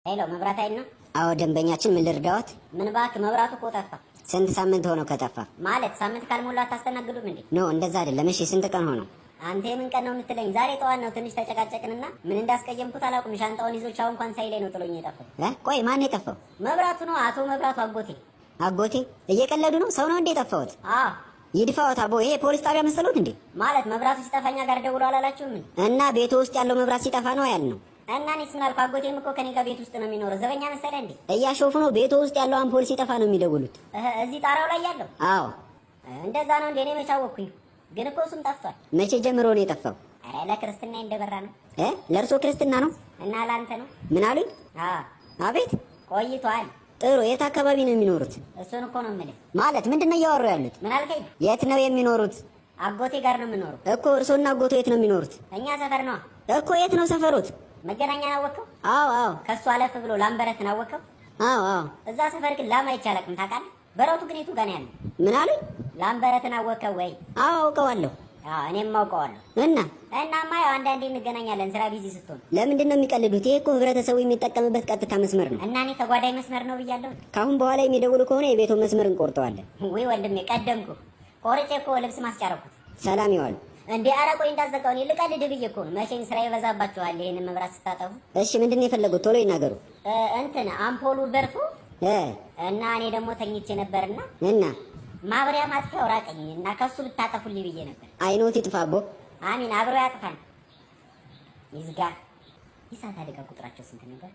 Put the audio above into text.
Hello፣ መብራት ኃይል ነው? አዎ ደንበኛችን፣ ምን ልርዳዎት? ምን እባክህ፣ መብራቱ እኮ ጠፋ። ስንት ሳምንት ሆነው ከጠፋ? ማለት ሳምንት ካልሞላ አታስተናግዱም እንዴ? No፣ እንደዛ አይደለም። እሺ ስንት ቀን ሆነው? አንተ የምን ቀን ነው የምትለኝ? ዛሬ ጠዋት ነው ትንሽ ተጨቃጨቅንና ምን እንዳስቀየምኩት አላውቅም። ሻንጣውን ይዞ ቻው እንኳን ሳይለኝ ነው ጥሎኝ የጠፋው። ቆይ ማን የጠፋው? መብራቱ ነው፣ አቶ መብራቱ አጎቴ። አጎቴ? እየቀለዱ ነው? ሰው ነው እንዴ የጠፋዎት? አዎ። ይድፋዎት አቦ። ይሄ ፖሊስ ጣቢያ መሰሎት እንዴ? ማለት መብራቱ ሲጠፋኛ ጋር ደውሎ አላላችሁም እንዴ? እና ቤቱ ውስጥ ያለው መብራት ሲጠፋ ነው ያልነው። እና እኔስ ምን አልኩ? አጎቴም እኮ ከኔ ጋር ቤት ውስጥ ነው የሚኖረው። ዘበኛ መሰለህ እንዴ? እያሾፉ ነው። ቤቱ ውስጥ ያለው አምፖል ሲጠፋ ነው የሚደውሉት። እዚህ ጣራው ላይ ያለው? አዎ። እንደዛ ነው እንዴ? እኔ መች አወቅኩኝ። ግን እኮ እሱም ጠፍቷል። መቼ ጀምሮ ነው የጠፋው? ኧረ ለክርስትና እንደበራ ነው። ለእርሶ ክርስትና ነው? እና ለአንተ ነው? ምን አሉኝ? አዎ። አቤት። ቆይቷል። ጥሩ። የት አካባቢ ነው የሚኖሩት? እሱን እኮ ነው የምልህ። ማለት ምንድን ነው እያወሩ ያሉት? ምን አልከኝ? የት ነው የሚኖሩት? አጎቴ ጋር ነው የምኖረው። እኮ እርሶና አጎቶ የት ነው የሚኖሩት? እኛ ሰፈር ነዋ። እኮ የት ነው ሰፈሩት? መገናኛን አወቅኸው? አዎ። ከሱ አለፍ ብሎ ላምበረትን አወቅኸው? አዎ። እዛ ሰፈር ግን ላም አይቼ አላውቅም ታውቃለህ? በረቱ ግን የቱ ጋር ነው ያለው? ምን አሉኝ? ላምበረትን አወቅኸው ወይ? አዎ አውቀዋለሁ። አዎ እኔም አውቀዋለሁ። እና? እናማ ያው አንዳንዴ እንገናኛለን ስራ busy ስትሆን። ለምንድን ነው የሚቀልዱት? ይሄ እኮ ህብረተሰቡ የሚጠቀምበት ቀጥታ መስመር ነው። እና እኔ ተጓዳኝ መስመር ነው ብያለሁ። ከአሁን በኋላ የሚደውሉ ከሆነ የቤቱ መስመር እንቆርጠዋለን። ውይ ወንድሜ ቀደምኩ። ቆርጬ እኮ ልብስ ማስጫረኩት። ሰላም ይዋሉ። እንዴ ኧረ ቆይ እንዳዘጋው፣ እኔ ልቀልድ ብዬ እኮ ነው። መቼም ስራ ይበዛባችኋል ይሄንን መብራት ስታጠፉ። እሺ ምንድን ነው የፈለጉት? ቶሎ ይናገሩ። እንትን አምፖሉ በርቶ እና እኔ ደግሞ ተኝቼ ነበርና እና ማብሪያ ማጥፊያው ራቀኝ እና ከሱ ብታጠፉልኝ ብዬ ነበር። አይኖት ይጥፋ አቦ። አሚን አብሮ ያጥፋን። ይዝጋ። የእሳት አደጋ ቁጥራቸው ስንት ነበር?